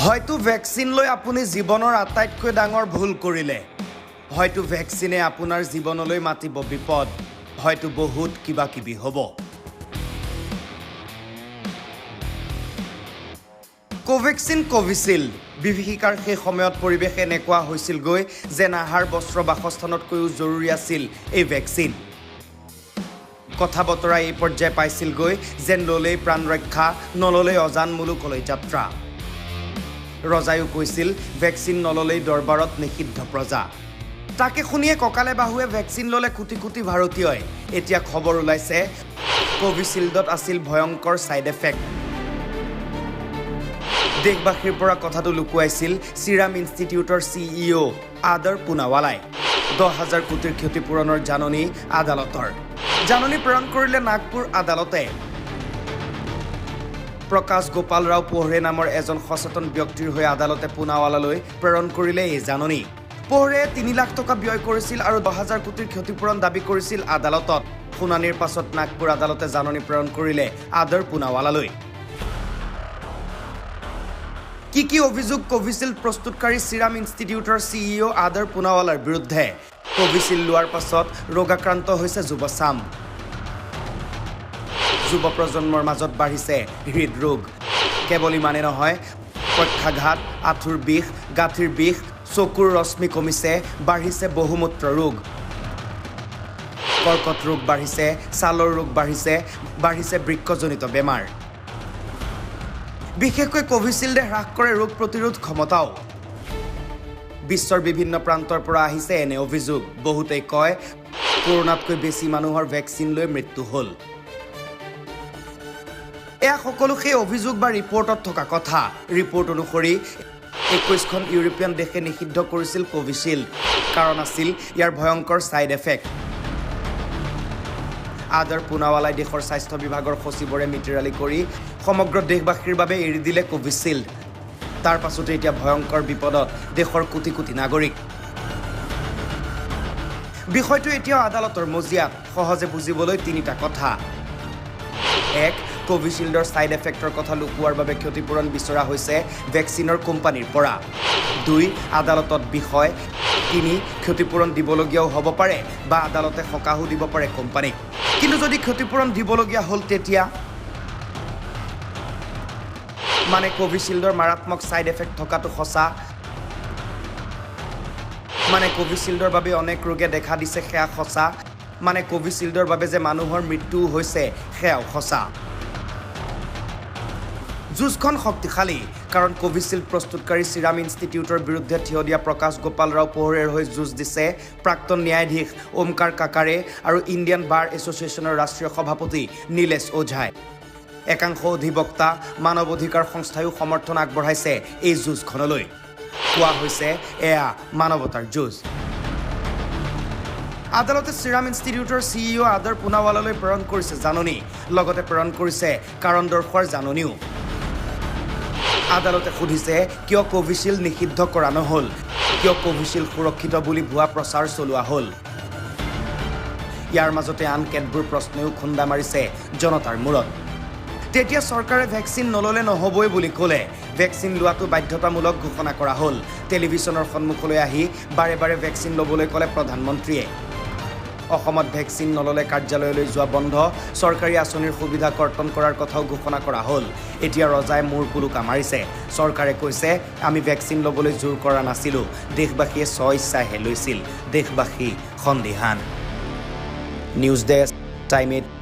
হয়তো ভেকচিন লৈ আপুনি জীৱনৰ আটাইতকৈ ডাঙৰ ভুল কৰিলে, হয়তো ভেকচিনে আপোনাৰ জীৱনলৈ মাতিব বিপদ, হয়তো বহুত কিবা কিবি হ'ব। কোভেক্সিন কোভিচিল্ড বিভীষিকাৰ সেই সময়ত পৰিৱেশ এনেকুৱা হৈছিলগৈ যেন আহাৰ, বস্ত্ৰ, বাসস্থানতকৈও জৰুৰী আছিল এই ভেকচিন। কথা বতৰা এই পৰ্যায় পাইছিলগৈ যেন ল'লেই প্ৰাণ ৰক্ষা, নল'লেই অজান মুলুকলৈ যাত্ৰা। ৰজায়ো কৈছিল ভেকচিন নল'লেই দৰবাৰত নিষিদ্ধ প্ৰজা। তাকে শুনিয়ে কঁকালে বাহুৱে ভেকচিন ল'লে কোটি কোটি ভাৰতীয়ই। এতিয়া খবৰ ওলাইছে কোভিচিল্ডত আছিল ভয়ংকৰ ছাইড এফেক্ট। দেশবাসীৰ পৰা কথাটো লুকুৱাইছিল চিৰাম ইনষ্টিটিউটৰ CEO আদৰ পুনাৱালাই। 10,000 কোটিৰ ক্ষতিপূৰণৰ জাননী আদালতৰ। জাননী প্ৰেৰণ কৰিলে নাগপুৰ আদালতে। প্ৰকাশ গোপাল ৰাও পোহৰে নামৰ এজন সচেতন ব্যক্তিৰ হৈ আদালতে পুনাৱালালৈ প্ৰেৰণ কৰিলে এই জাননী। পোহৰে 3 লাখ টকা ব্যয় কৰিছিল আৰু 10,000 কোটিৰ ক্ষতিপূৰণ দাবী কৰিছিল আদালতত। শুনানিৰ পাছত নাগপুৰ আদালতে জাননী প্ৰেৰণ কৰিলে আদৰ পুনাৱালালৈ। কি কি অভিযোগ কোভিচিল্ড প্ৰস্তুতকাৰী চিৰাম ইনষ্টিটিউটৰ CEO আদৰ পুনাৱালাৰ বিৰুদ্ধে? কোভিচিল্ড লোৱাৰ পাছত ৰোগাক্ৰান্ত হৈছে যুৱচাম, যুৱ প্ৰজন্মৰ মাজত বাঢ়িছে হৃদৰোগ। কেৱল ইমানে নহয়, পক্ষাঘাত, আঁঠুৰ বিষ, গাঁঠিৰ বিষ, চকুৰ ৰশ্মি কমিছে, বাঢ়িছে বহুমূত্ৰ ৰোগ, কৰ্কট ৰোগ বাঢ়িছে, ছালৰ ৰোগ বাঢ়িছে, বাঢ়িছে বৃক্কজনিত বেমাৰ। বিশেষকৈ কোভিচিল্ডে হ্ৰাস কৰে ৰোগ প্ৰতিৰোধ ক্ষমতাও। বিশ্বৰ বিভিন্ন প্ৰান্তৰ পৰা আহিছে এনে অভিযোগ। বহুতেই কয় কৰোণাতকৈ বেছি মানুহৰ ভেকচিন লৈ মৃত্যু হ'ল। এয়া সকলো সেই অভিযোগ বা ৰিপৰ্টত থকা কথা। ৰিপৰ্ট অনুসৰি 21খন ইউৰোপীয়ান দেশে নিষিদ্ধ কৰিছিল কোভিচিল্ড। কাৰণ আছিল ইয়াৰ ভয়ংকৰ ছাইড এফেক্ট। আদৰ পুনাৱালাই দেশৰ স্বাস্থ্য বিভাগৰ সচিবৰে মিতিৰালি কৰি সমগ্ৰ দেশবাসীৰ বাবে এৰি দিলে কোভিচিল্ড। তাৰ পাছতে এতিয়া ভয়ংকৰ বিপদত দেশৰ কোটি কোটি নাগৰিক। বিষয়টো এতিয়াও আদালতৰ মজিয়াত। সহজে বুজিবলৈ তিনিটা কথা। এক, কোভিচিল্ডৰ ছাইড এফেক্টৰ কথা লুকুৱাৰ বাবে ক্ষতিপূৰণ বিচৰা হৈছে ভেকচিনৰ কোম্পানীৰ পৰা। দুই, আদালতত বিষয়। তিনি, ক্ষতিপূৰণ দিবলগীয়াও হ'ব পাৰে বা আদালতে সকাহো দিব পাৰে কোম্পানীক। কিন্তু যদি ক্ষতিপূৰণ দিবলগীয়া হ'ল তেতিয়া মানে কোভিচিল্ডৰ মাৰাত্মক ছাইড এফেক্ট থকাটো সঁচা, মানে কোভিচিল্ডৰ বাবে অনেক ৰোগে দেখা দিছে সেয়া সঁচা, মানে কোভিচিল্ডৰ বাবে যে মানুহৰ মৃত্যুও হৈছে সেয়াও সঁচা। যুঁজখন শক্তিশালী, কাৰণ কোভিচিল্ড প্ৰস্তুতকাৰী চিৰাম ইনষ্টিটিউটৰ বিৰুদ্ধে থিয় দিয়া প্ৰকাশ গোপাল ৰাও পোহৰেৰ হৈ যুঁজ দিছে প্ৰাক্তন ন্যায়াধীশ ওমকাৰ কাকাৰে আৰু ইণ্ডিয়ান বাৰ এছ'চিয়েশ্যনৰ ৰাষ্ট্ৰীয় সভাপতি নীলেশ ওঝাই। একাংশ অধিবক্তা, মানৱ অধিকাৰ সংস্থায়ো সমৰ্থন আগবঢ়াইছে এই যুঁজখনলৈ। কোৱা হৈছে এয়া মানৱতাৰ যুঁজ। আদালতে চিৰাম ইনষ্টিটিউটৰ CEO আদৰ পুনাৱালালৈ প্ৰেৰণ কৰিছে জাননী, লগতে প্ৰেৰণ কৰিছে কাৰণ দৰ্শোৱাৰ জাননীও। আদালতে সুধিছে কিয় কোভিচিল্ড নিষিদ্ধ কৰা নহ'ল, কিয় কোভিচিল্ড সুৰক্ষিত বুলি ভুৱা প্ৰচাৰ চলোৱা হ'ল। ইয়াৰ মাজতে আন কেতবোৰ প্ৰশ্নয়ো খুন্দা মাৰিছে জনতাৰ মূৰত। তেতিয়া চৰকাৰে ভেকচিন নল'লে নহ'বই বুলি ক'লে, ভেকচিন লোৱাটো বাধ্যতামূলক ঘোষণা কৰা হ'ল। টেলিভিছনৰ সন্মুখলৈ আহি বাৰে বাৰে ভেকচিন ল'বলৈ ক'লে প্ৰধানমন্ত্ৰীয়ে। অসমত ভেকচিন নল'লে কাৰ্যালয়লৈ যোৱা বন্ধ, চৰকাৰী আঁচনিৰ সুবিধা কৰ্তন কৰাৰ কথাও ঘোষণা কৰা হ'ল। এতিয়া ৰজাই মূৰ পোলোকা মাৰিছে। চৰকাৰে কৈছে আমি ভেকচিন ল'বলৈ জোৰ কৰা নাছিলোঁ, দেশবাসীয়ে স্ব ইচ্ছাহে লৈছিল। দেশবাসী সন্দিহান। News desk, time 8।